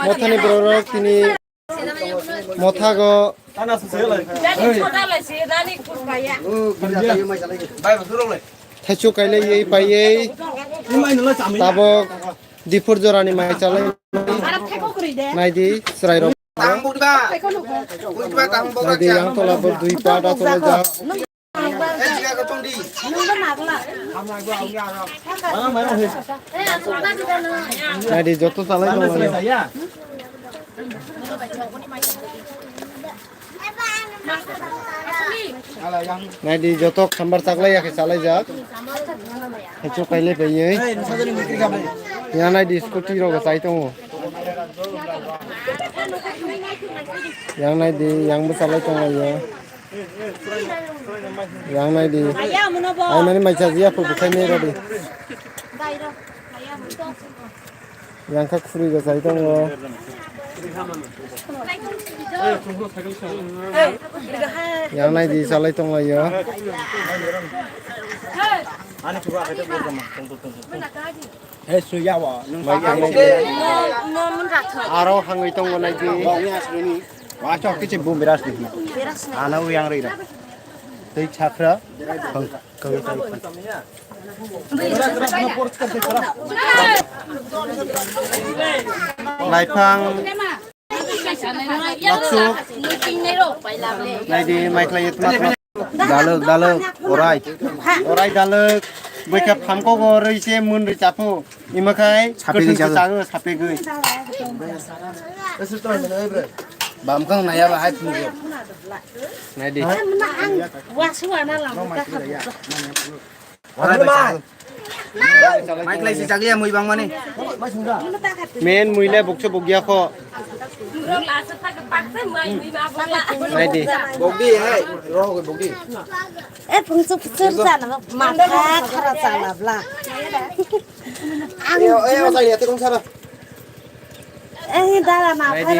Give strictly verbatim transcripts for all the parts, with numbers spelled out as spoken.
Mothani bororok tini mothago thaichuk kailaiwi paiwi tabok Dipur jorani mai chalai naidi chwrairok. Naidi yang tola bo dui pada chalai jak. Naidi joto chalai tongmani. Naidi joto khambar chaklai ya khe chalai jak. Haichu kailai paiye. Ya naidi scooty rok chai tongo. Yang naidi yang bo chalai tonglaio. Yang naidi. Ai mani mai chajiya phu bukhai nei rodi. Yang kha khuri ga chai tongo. Yang naidi chalai tonglaio. Aro hangwi tongo naidi. Wacha kichi bum biras ni. Ana uyang rira. Tei chakra. Laifang. Laksuk. Naidi, mai khlai tma tma. Daluk, daluk, orai. Orai daluk. Bwkha phamko go rwi se mun rwi chapu. Ima khai sape gwi kwthwng chago, sape gwi. Bamkang naya ba hai phungo. Naidi. Wasu ana lang. Mai khlai si chagya mui bang mani. Men mui le bukcho bukya kho. Naidi. Bogdi hai, rogo bogdi. E phungsu phusur sana matha khara sana bla. Ang. Ayo, ayo, saya lihat kong sana. Eh, dala na, naidi.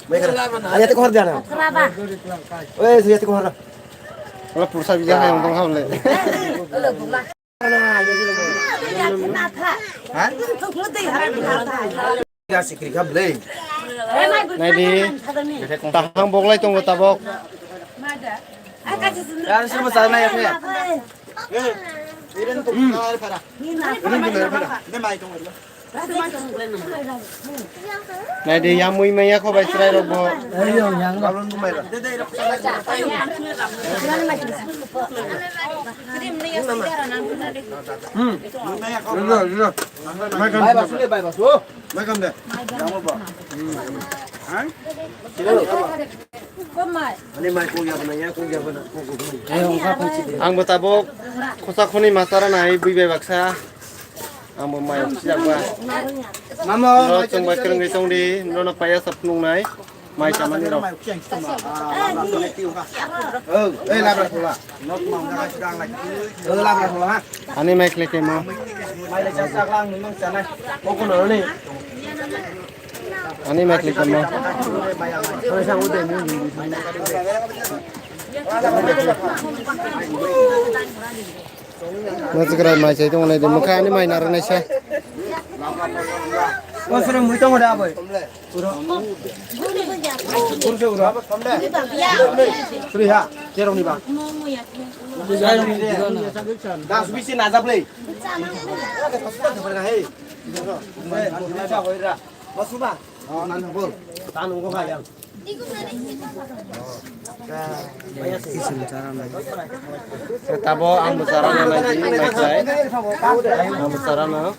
Dala na. Ayo, te kohar dana. Khara ba. Eh, saya te kohar. Wala pursa bija hai ong tong ha le. Hah? Ya sikri ka blei. Naidi. Tahang boglai tongo tabok. Yan sini masa na ya. Naidi, yang mui maya kho bai chwrai rok bo. Ang bo tabok khosa khoni masara nai bui bai baksa. Ang bo mai sijak ba. Mamo, no chwng bai kwrwngwi tong di, no no paya sa phunuk nai. Mai chamani rok. Oh, eh, labra pula. Oh, labra pula, ha. Ani mai khle kemo. Ani mai khle kemo. Mwchwkrai mai chai tongo nai de, mwkha ani mai narwk naisa. O suru mui tongo da bai. Uro. Uro se uro. Suri ha, cherong ni ba. Das bisi najab lei. Hey. Masuba. Oh, nan bol. Tan ungko kha yang. Tabo ang bo chara na nai di, nai chai. Ang bo chara na.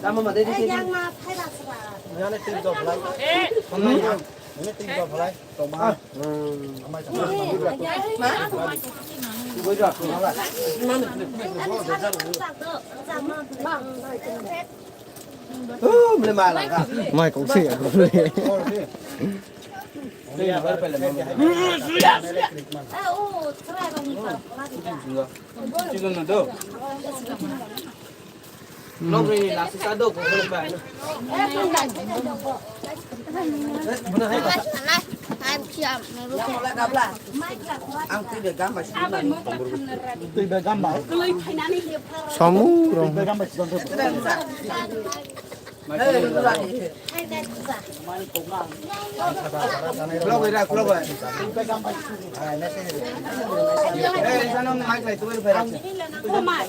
Tamo ma de di. Yang ma phai la sa. Yang ni tin do phalai. Ini tin do phalai. Mai kok se ya. Nokni lasi sa do ko ba. Ang twi bai gam bai sidi mani. Twi bai gam bai. Samu rong. Twi bai gam bai sidi mani. Hey, hey, hey. Vlog ira, vlog ira. Hey, sana mic lai, tu bai.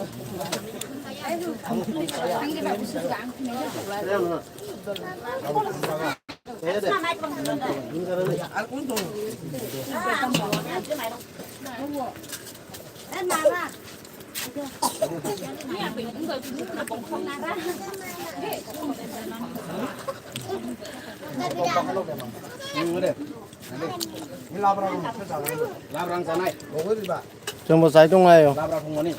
Labrang sanai. Chwngbo chai tonglaio. Labra phungmani.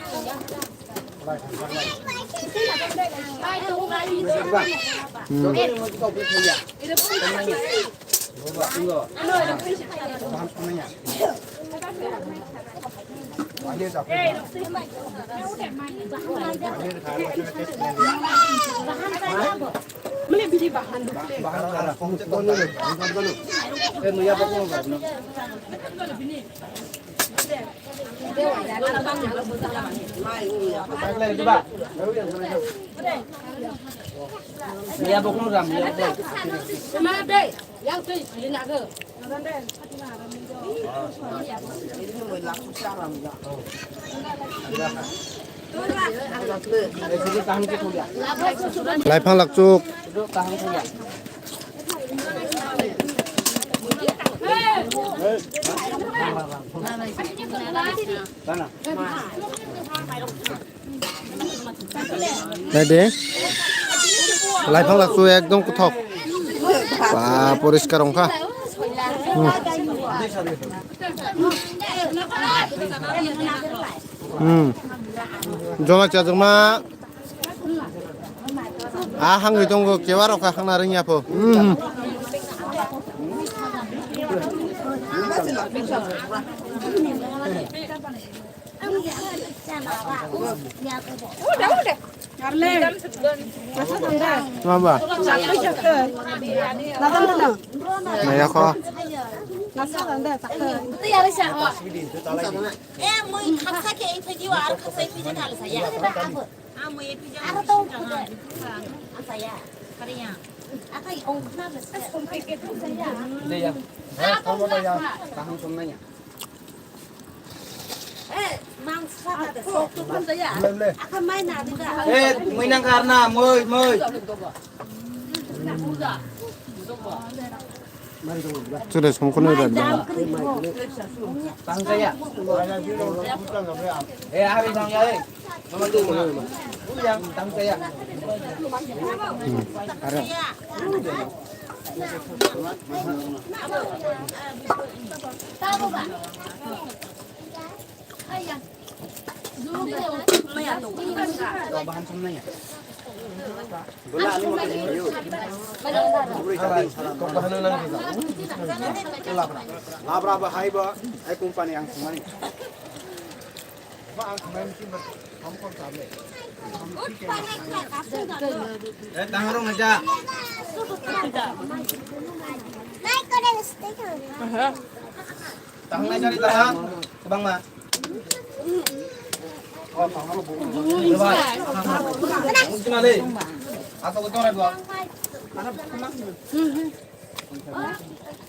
Hmm. Laifang lakchuk. Naidi. Laifang lakchuk ekdom kuthok. Ba, poriskar wngkha. Hmm. Hmm. Joma chajakma. Ah, hangwi tongo, kewa rok kha khangna rwngya pho. Hmm. Maba. Naya kho. Eh, mui khapsa khe, ei phaidi, aro khapsa ei phaidi, thal saya. Ah, mui ei phaidi, aro tong. Ang saya. Kariya. Akai ong khna bes. Kaham song nanya. Eh, mang saka de sok tu kan saya. Akai mai na di da. Eh, mui nang karna, mui, mui. Sudah songkon ni dah. Tang saya. Eh, hari tang ya, eh. Mama tu, mama. Yang tang saya. Hmm. Ada. Labra bahai ba, ai company ang sumani. Eh, tangrong aja. Tangnai jani tangan, kebang ma. Ungkina le. Asa ko tora dua.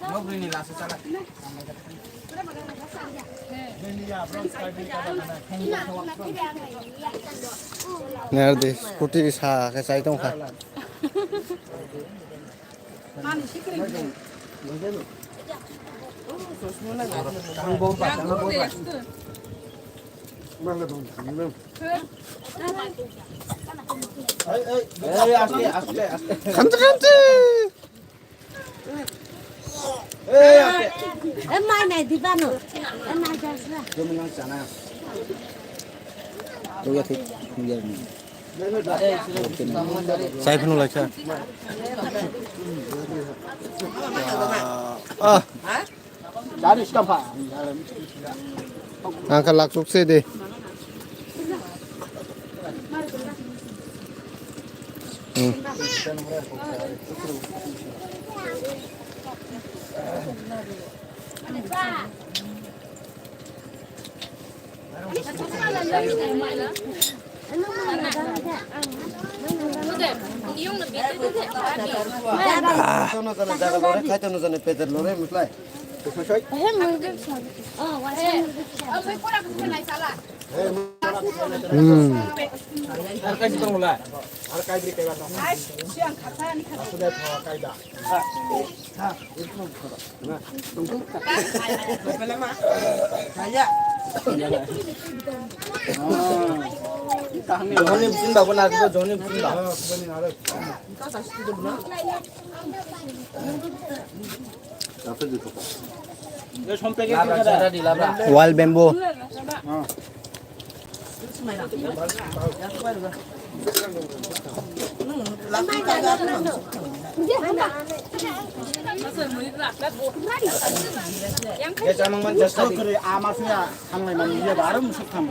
Nobri ni lasa sala. Nerdi scooty sa ke sai tong kha. Khanti, khanti. Eh, mai nai di bano. Eh, mai jasla. Sai phano laisa. Ah. Ang kha lakchuk se de. Hmm. Khaito no jane jaga lore, khaito no jane peter lore, muslai. Hmm. Joni bisin ba bo na, joni bisin ba. Wild bamboo. Ama suya thanglai mani ya, aro musuk thang.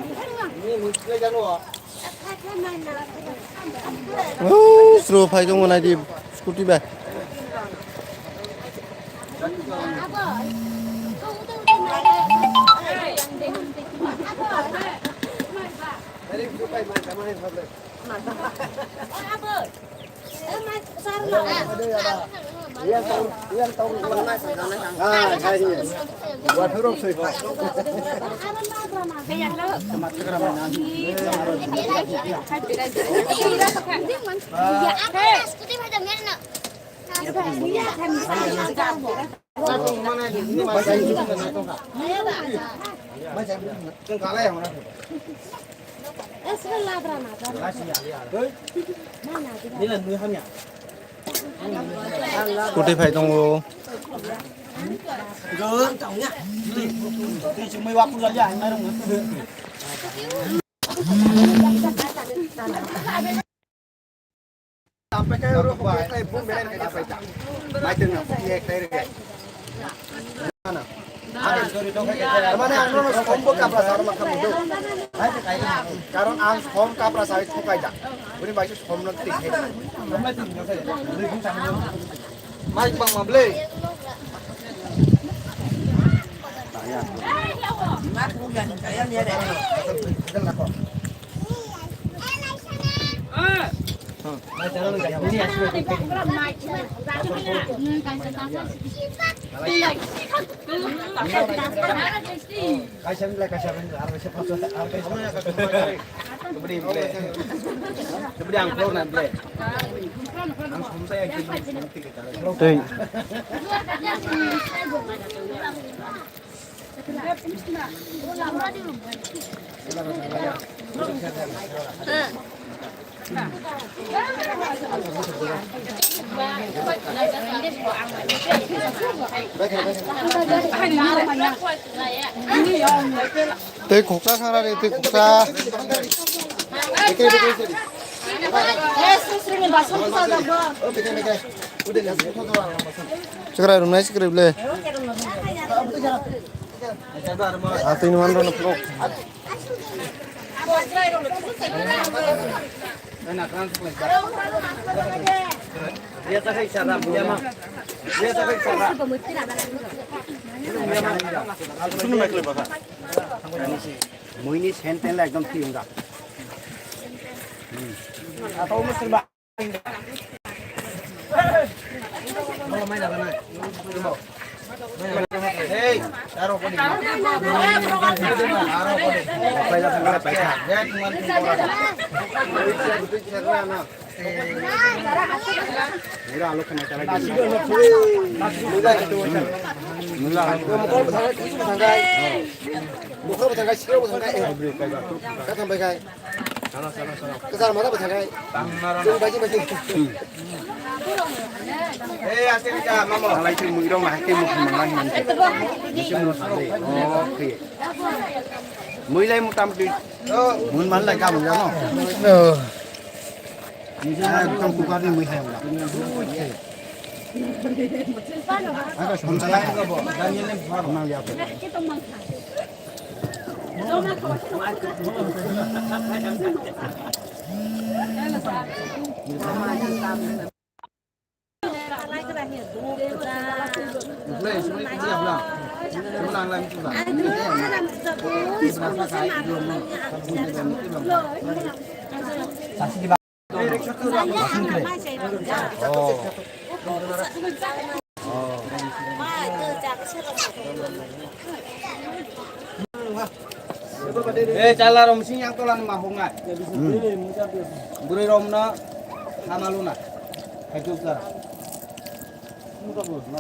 Oh, sro phai tongmani di scooty bai. Scooty phai tongo. Mane ang nono sombo kapra sa ma khamu do. Karon ang som kapra sa thok kai da. Buni bai som no tik he. Mai bang ma ble. Kaisa ni lai kaisa ni lai, ar kaisa paso, ar kaisa. Keberi ble. Keberi ang floor na ble. Ang somsa yang kini. Tei. Tei khoksa khara re, tei khoksa. Chwrai rwnai chwrai ble. Atwi ni manrok no phunuk. Muini sentence ekdom thiyung da. Kwchar mata bwthai kai. Chwng baji baji. Alai chwng mwirok hai khe mukhang manglai hwnwi. Bisi mukhang de. Oh, khe. Mwilai mutamti. Mun man lai ka mun jano. Oh. Ekdom kukarni mui hai wala. Aga somsalai. Nang ya. Eh, chala rom sing yang tolan ma hongai. Buri rom na hamalu na. Hai tu ka.